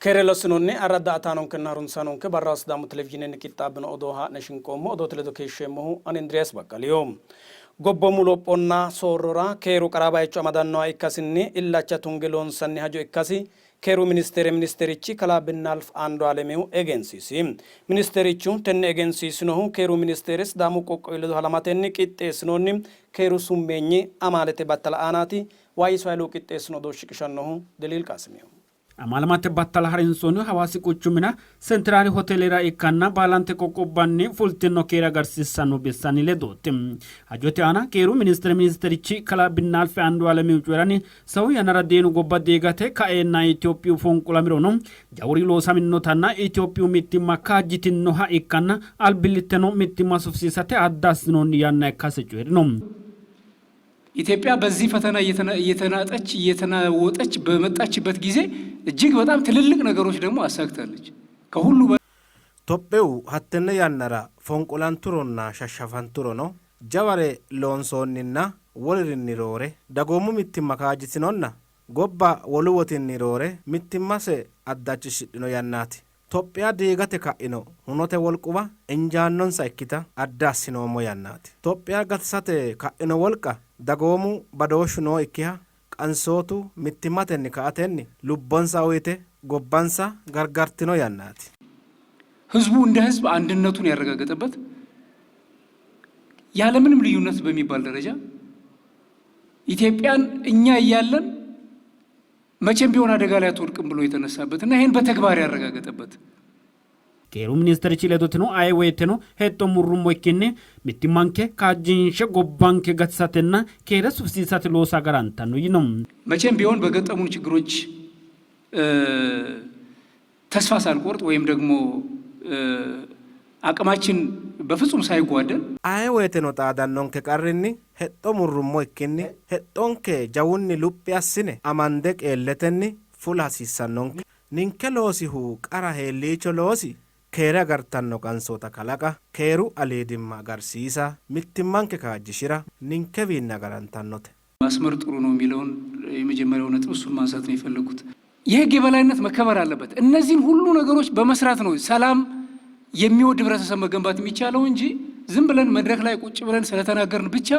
Keere lossinoonni arra daa''ataanonkenna harunsaanonke barraho Sidaamu Televizhiinenni qixxaabbino odoo haa'ne shinqoommo. Odoote ledo keeshsheemmohu ani Indiriyaas Baqqaliho. Gobboomu lophonna soorrora keeru qara bayicho amadannoha ikkasinni illacha tunge loonsanni hajo ikkasi Keeru ministeere ministerichi kalaa Binnaalf Andualemihu egensiisi. Ministerichu tenne egensiisinohu Keeru ministeere Sidaamu qoqqowi ledo halamatenni qixxeessinoonni keeru summeenyi amaalete battala aanaati. Waayiso Hayilu qixxeessino odoo shiqishannohu Deliil Qaasimiho. Amaalamate battala harinsoonnihu Hawaasi quchumira Sentiraali Hoteelera ikkanna baalante qoqqowubbanni fultino keere agarsiissanno bissanni ledooti. Hajote aana keeru ministere ministerichi kalaa Binnaalfi Andualemihu coyi'ranni, sa'u yannara diinu gobba diigate kaeenna Itophiyu fonqolamirono jawuri loosaminotanna Itophiyu mittimma kaajjitinnoha ikkanna albillitteno mittimma sufisiisate adda assinoonni yanna ikkase coyi'rino. ኢትዮጵያ በዚህ ፈተና እየተናጠች እየተናወጠች በመጣችበት ጊዜ እጅግ በጣም ትልልቅ ነገሮች ደግሞ አሳክታለች። ከሁሉ Tophiyu hattenne yannara fonqolanturonna shashshafanturono jaware loonsoonninna wolurinni roore dagoomu mittimma kaajjitinonna gobba wolu wotinni roore mittimmase addachishidhino yannaati. Tophiya diigate ka'ino hunote wolquwa injaannonsaikkita adda assinoommo yannaati. Tophiya gatisate ka'ino wolqa dagoomu badooshshu nookkiha qansootu mittimmatenni ka''atenni lubbonsa uyte gobbansa gargartino yannaati. ህዝቡ እንደ ህዝብ አንድነቱን ያረጋገጠበት ያለምንም ልዩነት በሚባል ደረጃ ኢትዮጵያን እኛ እያለን መቼም ቢሆን አደጋ ላይ አትወድቅም ብሎ የተነሳበት እና ይህን በተግባር ያረጋገጠበት Keeru ministerichi ledoteno aye woyteno hexxo murrummoikkinni mittimmanke kaajjinshe gobbanke gatisatenna keere sufisiisate loosa agarantanno yino. መቼም ቢሆን በገጠሙን ችግሮች ተስፋ ሳንቆርጥ ወይም ደግሞ አቅማችን በፍጹም ሳይጓደል Aye woyteno xaadannonke qarrinni hexxo murrummoikkinni hexxonke jawunni luphi assine amande qeelletenni fula hasiissannonke. Ninke loosihu qara heelliicho loosi keere agartanno qansoota kalaqa, keeru aliidimma agarsiisa, mittimmanke kaajjishi'ra ninkewiinni agarantannote. ማስመር ጥሩ ነው የሚለውን የመጀመሪያው ነጥብ እሱን ማንሳት ነው የፈለጉት። የህግ የበላይነት መከበር አለበት። እነዚህን ሁሉ ነገሮች በመስራት ነው ሰላም የሚወድ ህብረተሰብ መገንባት የሚቻለው እንጂ ዝም ብለን መድረክ ላይ ቁጭ ብለን ስለተናገርን ብቻ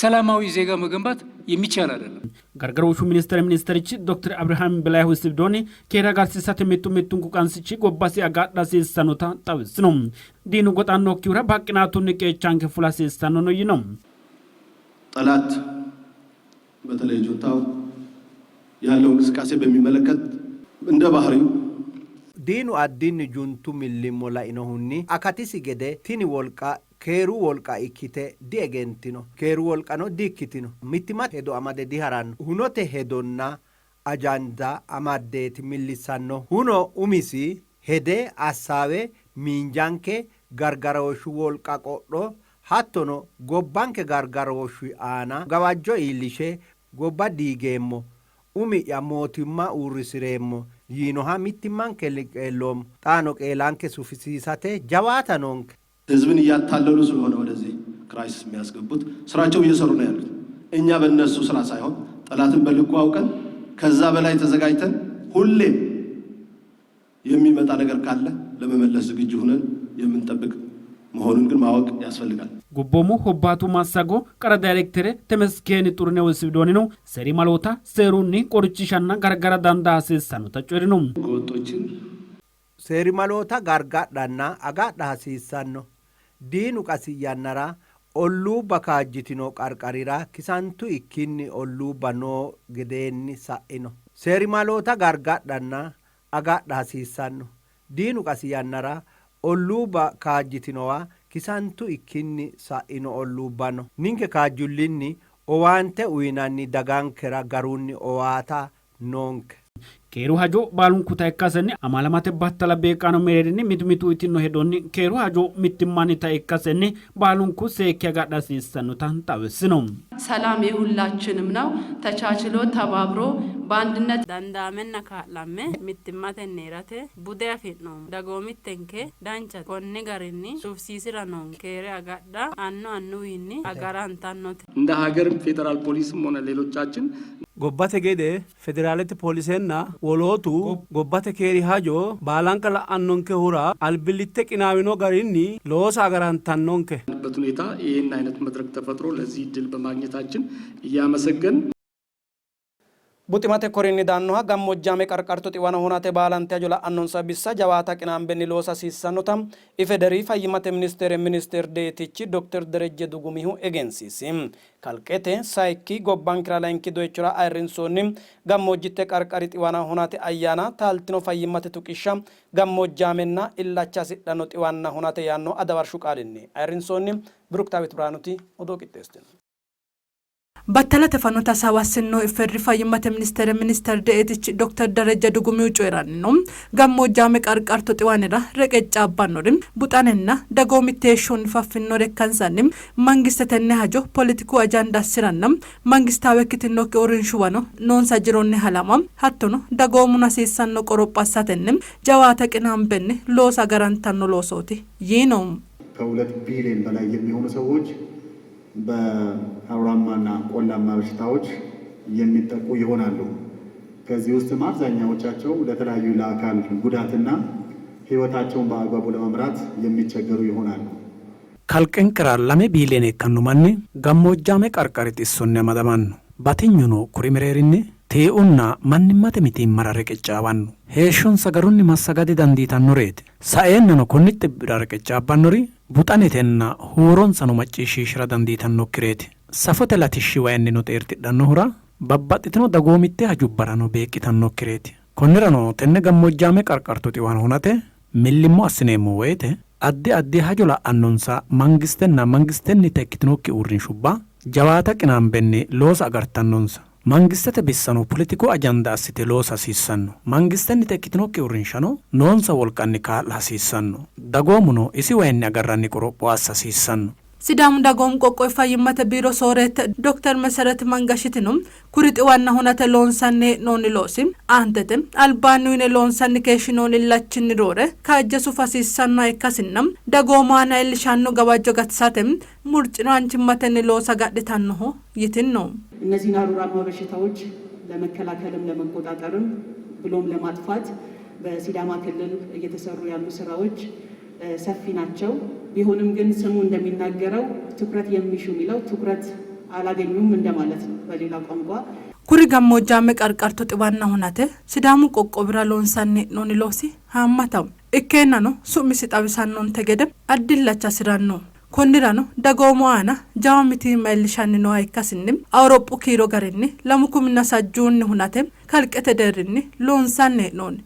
ሰላማዊ ዜጋ መገንባት የሚቻል አይደለም። Gargarooshshu ministere ministerichi Doktore Abirihaam Belayhu isi widoonni keere agarsiisate mittu mittunku qansichi gobbasi agadha hasiissannota xawisino. Diinu goxannokkihura baqqinaatunni qeechanke fula hasiissannono yino. ጠላት በተለይ ጁንታው ያለው እንቅስቃሴ በሚመለከት እንደ ባህሪው Diinu addinni juntu millimmo lainohunni akatisi gede tini wolqa keeru wolqa ikkite diegentino. Keeru wolqano diikkitino. Mittimmate hedo amade diharanno. Hunote hedonna ajanda amaddeeti millissanno. Huno umisi hede assaawe miinjanke gargarooshshu wolqa qodho hattono gobbanke gargarooshshi aana gawajjo iillishe gobba diigeemmo, umi'ya mootimma uurrisi'reemmo yiinoha mittimmankenni qeelloommo. Xaano qeelanke sufisiisate jawaata noonke. ህዝብን እያታለሉ ስለሆነ ወደዚህ ክራይሲስ የሚያስገቡት ስራቸው እየሰሩ ነው ያሉት። እኛ በእነሱ ስራ ሳይሆን ጠላትን በልኩ አውቀን ከዛ በላይ ተዘጋጅተን ሁሌም የሚመጣ ነገር ካለ ለመመለስ ዝግጁ ሆነን የምንጠብቅ መሆኑን ግን ማወቅ ያስፈልጋል። Gobboomu hobbaatu massago qara dayirektere Temesgeni Xurunehu isi widoonnino seerimaloota seerunni qorichishanna gargara dandaa hasiissannota coyi'rino. ህገወጦችን Seerimaloota gargadhanna agadha hasiissanno. Diinu qasi yannara olluubba kaajjitino qarqarira kisantu ikkinni olluubba noo gedeenni sa'ino. Seerimaloota gargadhanna agadha hasiissanno. Diinu qasi yannara olluubba kaajjitinowa kisantu ikkinni sa'ino olluubba no. Ninke kaajjullinni owaante uynanni dagankera garunni owaata noonke. Keeru hajo baalunkuta ikkasenni amaalamate battala beeqqaano mereerinni mitu mitu uytino hedonni keeru hajo mittimmannita ikkasenni baalunku seekke agadha hasiissannota xawissino. ሰላም የሁላችንም ነው። ተቻችሎ ተባብሮ በአንድነት Dandaamenna kaa'lamme mittimmatenni hee'rate bude afi'noommo. Dagoomittenke danchate. Konni garinni sufisiisi'ra noonke. Keere agadha annu annuwiinni agarantannote. እንደ ሀገርም ፌዴራል ፖሊስም ሆነ ሌሎቻችን Gobbate gede federaalete poolisenna wolootu gobbate keeri hajo baalanka la'annonkehura albillitte qinaawino garinni loosa agarantannonke. በት ሁኔታ ይህን አይነት መድረክ ተፈጥሮ ለዚህ እድል በማግኘታችን እያመሰገን Buximate korinni daannoha gammoojjaame qarqarto xiwana hunate baalante hajo la'annonsa bissa jawaata qinaambenni loosa hasiissannota IFEDERI Fayyimmate Ministeere Minister Deetichi Dokter Derejje Dugumihu egensiisi. Kalqete sayikki gobbankera layinki doyichora ayirrinsoonni gammoojjitte qarqari xiwana hunate ayyaana taaltino fayyimmate tuqishsha gammoojjaamenna illacha hasidhanno xiwanna hunate yaanno adawarshu qaalinni ayirrinsoonni. Biruktaawit Birhaanuti odoo qixxeessitino. Battalate fanote hasaawa assinnohu IFEDRI Fayyimmate Ministeere Minister Deetichi Dokter Derejje Dugumihu coyi'ranni no. Gammoojjaame qarqarto xiwanira reqeccaabbannori buxanenna dagoomitte heeshshonni faffinnore ikkansanni mangiste tenne hajo poletiku ajanda assi'ranna mangistaawe ikkitinokki uurrinshuwano noonsa jironni halama hattono dagoomuno hasiissanno qoropho assatenni jawaata qinaambenni loosa agarantanno loosooti yiino. ከሁለት ቢሊዮን በላይ የሚሆኑ ሰዎች በሀሩራማና ቆላማ በሽታዎች የሚጠቁ ይሆናሉ። ከዚህ ውስጥም አብዛኛዎቻቸው ለተለያዩ ለአካል ጉዳትና ሕይወታቸውን በአግባቡ ለመምራት የሚቸገሩ ይሆናሉ። Kalqenkera lame biiliyoone ikkanno manni gammoojjaame qarqari xissonni amadamanno. Batinyuno kuri mereerinni tiiunna mannimmate mitiimmara reqeccaawanno. Heeshshonsa garunni massaga didandiitannoreeti. Saeennano konni xibbira reqeccaabbannori buxanetenna huuronsano macciishshiishira dandiitannokkireeti. Safote latishshi wayinnino xeertidhannohura babbaxxitino dagoomitte hajubbarano beeqqitannokkireeti. Konnirano tenne gammoojjaame qarqartu xiwana hunate millimmo assineemmo woyte addi addi hajo la'annonsa mangistenna mangistennita ikkitinokki uurrinshubba jawaata qinaambenni loosa agartannonsa. Mangistete bissano poletiku ajanda assite loosa hasiissanno. Mangistennita ikkitinokki uurrinshano noonsa wolqanni kaa'la hasiissanno. Dagoomuno isi wayinni agarranni qoropho assa hasiissanno. Sidaamu Dagoomu Qoqqowi Fayyimmate Biiro Sooreette Dokter Meseret Mangashitino, kuri xiwanna hunate loonsanni hee'noonni loosi aantete albaanni uyine loonsanni keeshshinoonni illachinni roore kaajje sufa hasiissannoha ikkasinna dagoomu aana iillishanno gawajjo gatisate murci'raanchimmatenni loosa agadhitannoho yitinno. እነዚህን አሩራማ በሽታዎች ለመከላከልም ለመቆጣጠርም ብሎም ለማጥፋት በሲዳማ ክልል እየተሰሩ ያሉ ስራዎች ሰፊ ናቸው። ቢሆንም ግን ስሙ እንደሚናገረው ትኩረት የሚሹ የሚለው ትኩረት አላገኙም እንደማለት ነው በሌላ ቋንቋ። Kuri gammoojjaame qarqarto xiwanna hunate Sidaamu qoqqowira loonsanni hee'noonni loosi haammataho. Ikkeennano su'misi xawisannonte gede addi illacha hasi'ranno. Konnirano dagoomu aana jawa mitiimma iillishanni nooha ikkasinni Awuroppu kiiro garinni lamu kuminna sajjuunni hunate kalqete deerrinni loonsanni hee'noonni.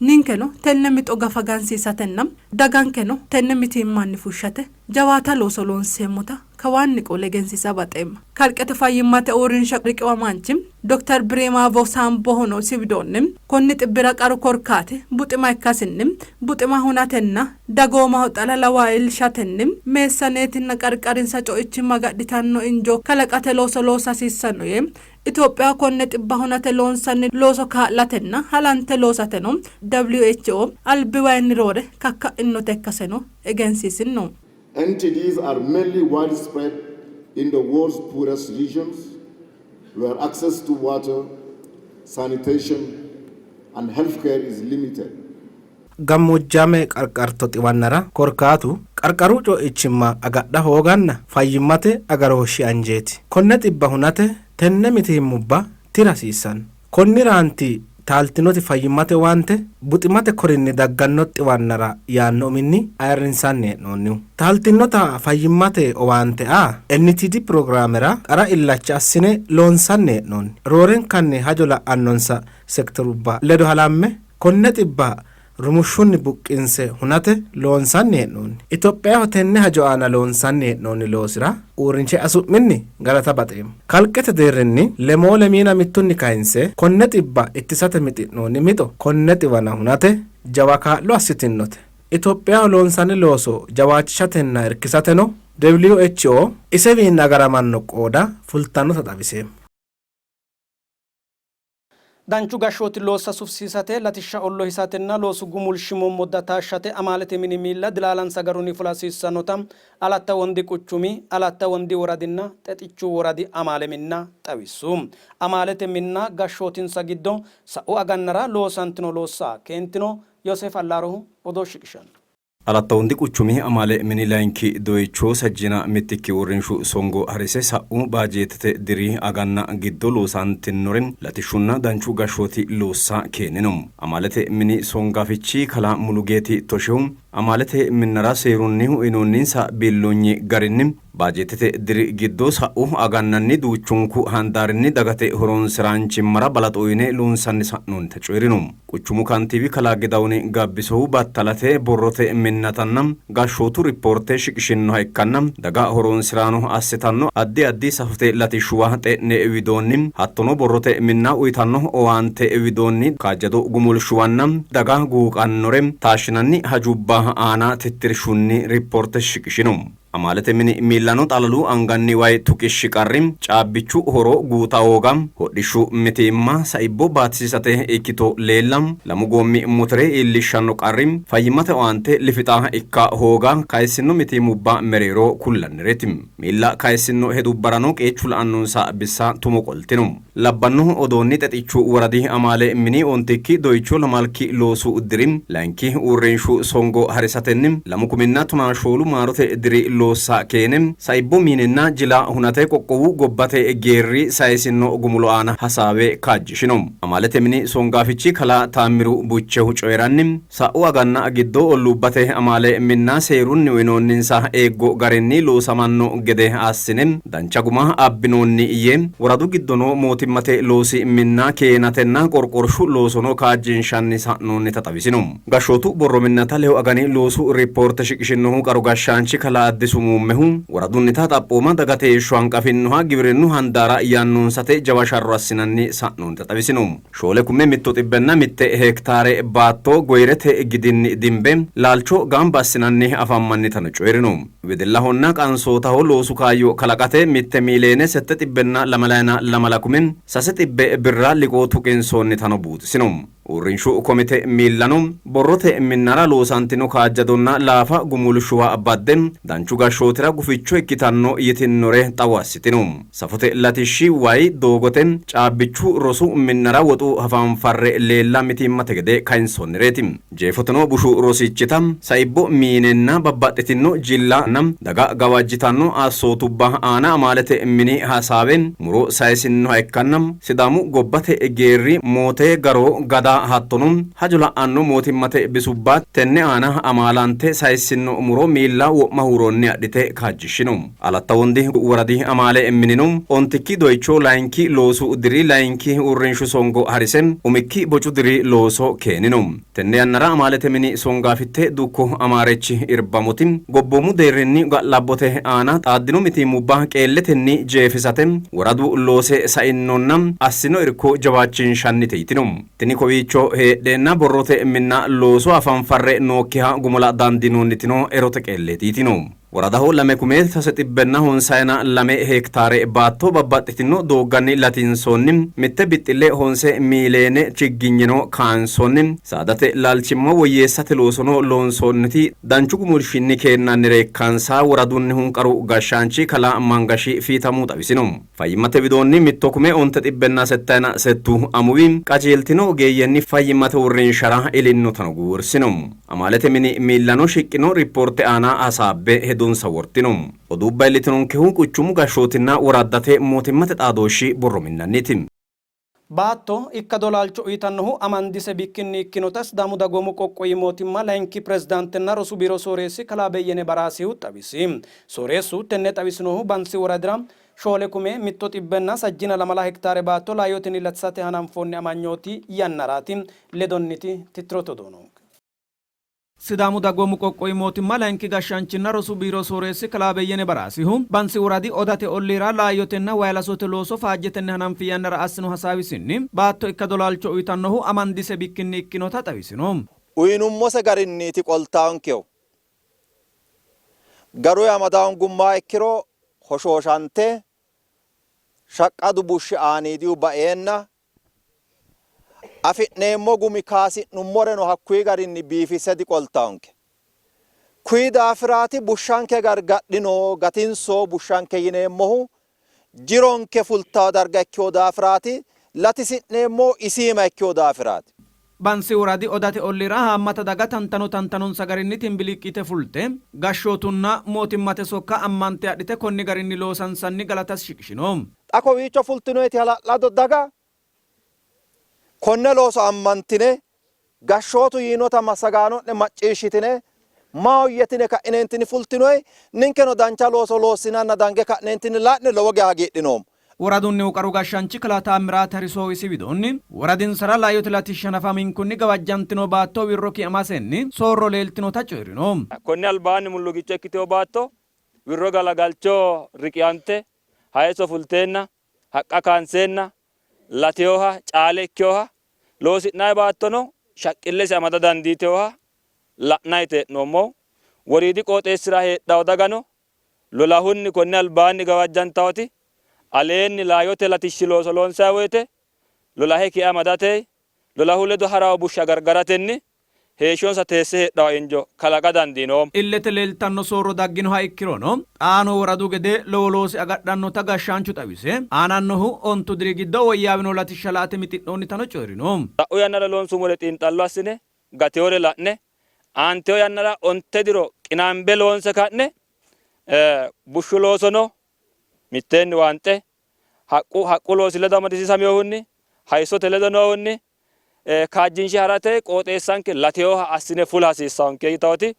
Ninkeno tenne mixo gafa gansiisatenna dagankeno tenne mitiimmanni fushshate jawaata looso loonseemmota kawaanni qole egensiisa baxeemma. Kalqete fayyimmate uurrinsha riqiwamaanchi Dokter Birimaavo Saambohono isi widoonni, konni xibbira qaru korkaati buxima ikkasinni buxima hunatenna dagoomaho xalala waa iillishatenni meessaneetinna qarqarinsa co'ichimma agadhitanno injoo kalaqate looso loosa hasiissanno yee Itophiyaho konne xibba hunate loonsanni looso kaa'latenna halante loosateno WHO albiwayinni roore kakka'inota ikkaseno egensiisinno. NTDs are mainly widespread in the world's poorest regions, where access to water, sanitation, and healthcare is limited. Gammoojjaame qarqarto xiwannara korkaatu qarqaru co'ichimma agadha hooganna fayyimmate agarooshshi anjeeti. Konne xibba hunate tenne mitiimmubba tira hasiissanno. Konniraanti taaltinoti fayyimmate owaante buximate korinni dagganno xiwannara yaanno uminni ayirrinsanni hee'noonnihu. Taaltinota fayyimmate owaante aa NTD pirogiraamera qara illacha assine loonsanni hee'noonni. Roorenkanni hajo la'annonsa sekiterubba ledo halamme konne xibba rumushshunni buqqinse hunate loonsanni hee'noonni. Itophiyaho tenne hajo aana loonsanni hee'noonni loosira uurrinsha su'minni galata baxeemmo. Kalqete deerrinni lemoo lemiina mittunni kayinse konne xibba ittisate mixi'noonni mixo konne xiwana hunate jawa kaa'lo assitinnote. Itophiyaho loonsanni looso jawaachishatenna irkisateno WHO isewiinni agaramanno qooda fultannota xawiseemmo. Danchu gashshooti loossa sufisiisate, latishsha ollohisatenna loosu gumulshi mommodda taashshate amaalete mini miilla dilaalansa garunni fula hasiissannota Alatta Wondi quchumi, Alatta Wondi woradinna Xexichu woradi amaale minna xawissu. Amaalete minna gashshootinsa giddo sa'u agannara loosantino loossa keentino. Yooseef Allaarohu odoo shiqishanno. Alatta Wondi quchumi amaale mini layinki doyicho sajjiina mittikki uurrinshu songo harise sa'u baajeetete diri aganna giddo loosantinore latishshunna danchu gashshooti loossa keenino. Amaalete mini songaafichi kalaa Mulugeeti Toshehu amaalete minnara seerunni uyinoonninsa biilloonyi garinni Baajeetete diri giddo sa'u agannanni duuchunku handaarinni dagate horonsi'raanchimmara balaxo uyine loonsanni sa'noonnita coyi'rino. Quchumu kantiibi kalaa Gedahun Gaabbisohu battalate borrote minnatanna gashshootu rippoorte shiqishinnoha ikkanna daga horonsi'raano assitanno addi addi safote latishshuwa xe'ne widoonni hattono borrote minna uytanno owaante widoonni kaajjado gumulshuwanna daga guuqannore taashshinanni hajubba aana tittirshunni rippoorte shiqishino. Amaalete mini miillano xalalu anganni way tuqishshi qarri, caabbichu horo guuta hooga, hodhishshu mitiimma, saibbo baatisiisate ikkito leella, lamu goommi motore iillishshanno qarri, fayyimmate owaante lifixa ikka hooga kayissino mitiimmubba mereero kullannireeti. Miilla kayissino hedubbarano qeechu la'annonsa bissa tumo qoltino. Labbanno odoonni Xexichu woradi amaale mini ontikki doyicho lamalki loosu diri layinki uurrinshu songo harisatenni lamu kuminna tonaa shoolu maarote diri loossa keene saibbo miinenna jila hunate qoqqowu gobbate geerri sayisinno gumulo aana hasaawe kaajjishino. Amaalete mini songaafichi kalaa Taammiru Buchehu coyi'ranni, Sa'u aganna giddo olluubbate amaale minna seerunni uynoonninsa eeggo garinni loosamanno gede assine dancha guma abbinoonni yee, woradu giddo noo mootimmate loosi minna keenatenna qorqorshu loosono kaajjinshanni sa'noonnita xawisino. Gashshootu borro minnata lewu agani loosu rippoorte shiqishinnohu qaru gashshaanchi kalaa Addisu Muummehu, woradunnita xaphooma dagate heeshsho hanqafinnoha giwirinnu handaara yannoonsate jawa sharro assinanni sa'noonnita xawisino. Shoole kume mitto xibbenna mitte hektaare baatto goyirete gidinni dimbe laalcho gamba assinanni afammannitano coyi'rino. Wedellahonna qansootaho loosu kaayyo kalaqate mitte miiliyeene sette xibbenna lamalayina lamala kume sase xibbe birra liqoo tuqinsoonnitano buuxisino. Uurrinshu komite miillano borrote minnara loosantino kaajjadonna laafa gumulshuwa badde danchu gashshootira guficho ikkitanno yitinnore xawo assitino. Safote latishshi, way, doogote, caabbichu, rosu minnara woxu hafanfarre leella mitiimmate gede kayinsoonnireeti. Jeefoteno bushu rosichita saibbo miinenna babbaxxitinno jillanna daga gawajjitanno assootubba aana amaalete mini hasaawe muro sayisinnoha ikkanna Sidaamu gobbate geerri, moote, garo, gada hattono hajo la'anno mootimmate bisubba tenne aana amaalante sayissinno muro miilla wo'ma huuronni adhite kaajjishshino. Alatta Wondi woradi amaale minino ontikki doyicho layinki loosu diri layinki uurrinshu songo harise umikki bocu diri looso keenino. Tenne yannara amaalete mini songaafitte dukko Amaarechi Irbamoti gobboomu deerrinni ga'labbote aana xaaddino mitiimmubba qeelletenni jeefisate woradu loose sainnonna assino irko jawaachinshannite yitino. Tini kowiicho heedheenna borrote minna looso hafanfarre nookkiha gumula dandiinoonnitino erote qeelleeti yitino. Woradaho lame kume sase xibbenna honsayina lame hektaare baatto babbaxxitino doogganni latinsoonni. Mitte bixxille honse miiliyeene chigginyeno kaansoonni. Saadate laalchimma woyyeessate loosono loonsoonniti danchu gumulshinni keennannire ikkansa woradunnihu qaru gashshaanchi kalaa Mangashi Fiitamu xawisino. Fayyimmate widoonni mitto kume onte xibbenna settayina settu amuwi qajeeltino ogeeyyenni fayyimmate uurrinshara ilinnotano guwursino. Amaalete mini miillano shiqqino rippoorte aana hasaabbe hedonsa wortino. Oduubba iillitinonkehu quchumu gashshootinna woraddate mootimmate xaadooshshi borro minnanniiti. Baatto ikkado laalcho uytannohu amandise bikkinni ikkinota Sidaamu Dagoomu Qoqqowi Mootimma Layinki Pirezidaantenna Rosu Biiro Sooreessi Kalaa Beyyene Baraasihu xawisi. Sooreessu tenne xawisinohu Bansi woradira Shoole kume mitto xibbenna sajjina lamala hektaare baatto laayyotenni latisate hananfoonni amanyooti yannaraati. Ledonniti tittirote odoo noonke. Sidaamu Dagoomu Qoqqowi Mootimma Layinki Gashshaanchinna Rosu Biiro Sooreessi Kalaa Beyyene Baraasihu, Bansi Woradi Odate olliira laayyotenna wayilasote looso faajjetenni hananfi yannara assino hasaawisinni, baatto ikkado laalcho uytannohu amandise bikkinni ikkinota xawisino. Uyinummose garinniiti qoltaankehu. Garuyi amadaangummaha ikkiro hoshooshante shaqqadu bushshi aaniidihu baeenna Afi'neemmo gumi kaasi'nummoreno hakkuyi garinni biifisse diqoltawonke. Kuyi daafiraati bushshanke gargadhino, gatinso bushshanke yineemmohu, jironke fultawo darga ikkiwo daafiraati, latisi'neemmohu isiima ikkiwo daafiraati. Bansi woradi Odate olliira haammata daga tantano tantanonsa garinni timbiliqqi yite fulte gashshootunna mootimmate sokka ammante adhite konni garinni loosansanni galatasi shiqishino. Xa kowiicho fultinoeti hala'lado daga konne looso ammantine gashshootu yiinota massagaano'ne macciishshitine maahoyyetine ka'ineentinni fultinoe, ninkeno dancha looso loossinanna dange ka'neentinni la'ne lowo geya hagiidhinoommo. Woradunnihu qaru gashshaanchi kalaa Taammiraat Harisohu isi widoonni, woradinsara laayyote latishshi hanafaminkunni gawajjantino baatto wirro ki'amasenni soorro leeltinota coyi'rino. Konni albaanni mulluugicho ikkitino baatto wirro galagalcho riqiwante hayisso fulteenna, haqqa kaanseenna latinoha caale ikkinoha, loosi'nanni baattono shaqqillese amada dandiitinoha la'nanniiti hee'noommohu. Woriidi qooxeessira heedhanno dagano lolahunni konni albaanni gawajjantannoti aleenni laayyote latishshi looso loonsanni woyte lolahe ki'e amadate, lolahu ledo ha'ranno bushsha gargaratenni heeshshonsa teesse heedhanno injo kalaqa dandiinoommo. Illete leeltanno soorro dagginoha ikkirono, xaano woradu gede lowo loosi agadhannota gashshaanchu xawise, aanannohu ontu diri giddo woyyaawino latishsha la'ate mixi'noonnitano coyi'rino. Sa'u yannara loonsummore xiinxallo assine gatinore la'ne aantino yannara onte diro qinaambe loonse ka'ne bushshu loosono mitteenni waanxe haqqu haqqu loosi ledo amadisiisaminohunni hayissote ledo noohunni kaajjinshe harate qooxeessanke latinoha assine fula hasiissannonke yitawoti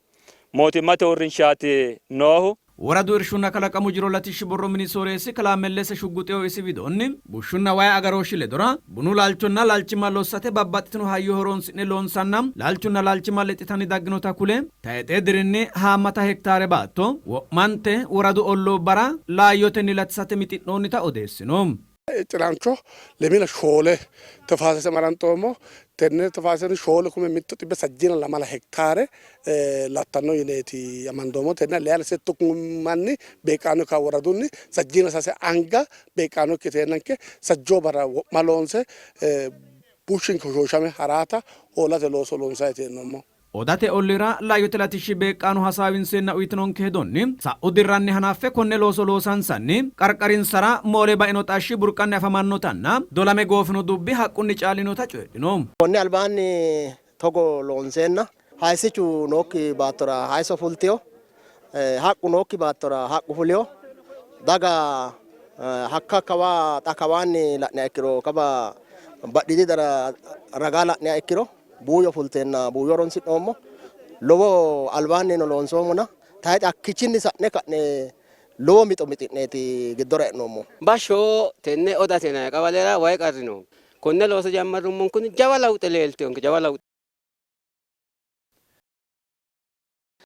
mootimmate uurrinshaati noohu. Woradu Irshunna Kalaqamu Jiro Latishshi Borro Mini Sooreessi Kalaa Mellese Shugguxehu isi widoonni, bushshunna wayi agarooshshi ledora bunu laalchonna laalchimma lossate babbaxxitino hayyo horoonsi'ne loonsanna laalchunna laalchimma lexxitanni dagginota kule, tayxe dirinni haammata hektaare baatto wo'mante woradu olluubbara laayyotenni latisate mixi'noonnita odeessino. Iccilaancho lemina shoole tefaasese maranxoommo. Tenne tefaaseseno shoole kume mitto xibbe sajjiina lamala hektaare lattanno yineeti amandoommo. Tenne leyaala settu manni beeqqaano ikka woradunni sajjiina sase anga beeqqaano ikkiteennanke sajjoo barra wo'ma loonse bushshinke hoshooshame haraata hoolate looso loonsanni hee'noommo. Odate olliira laayyote latishshi beeqqaano hasaawinseenna uyitinonke hedonni, sa'u dirranni hanaffe konne looso loosansanni qarqarinsara moole baino xashshi burqanni afamannotanna dolame goofino dubbi haqqunni caalinota coyidhino. Konni albaanni togo loonseenna hayisichu nookki baattora hayisso fultino, haqqu nookki baattora haqqu fulino, daga hakka kawa xa kawaanni la'niha ikkiro kawa badhiidi raga la'niha ikkiro Buuyyo fulteenna buuyyo horonsi'noommo. Lowo albaannino loonsoommona tayixe hakkichinni sa'ne ka'ne lowo mixo mixi'neeti giddora e'noommohu. Bashsho tenne Odate yinanni qawalera wayi qarri no. Konne looso jammarrummonkunni jawa lawuxe leeltinonke, jawa lawuxe.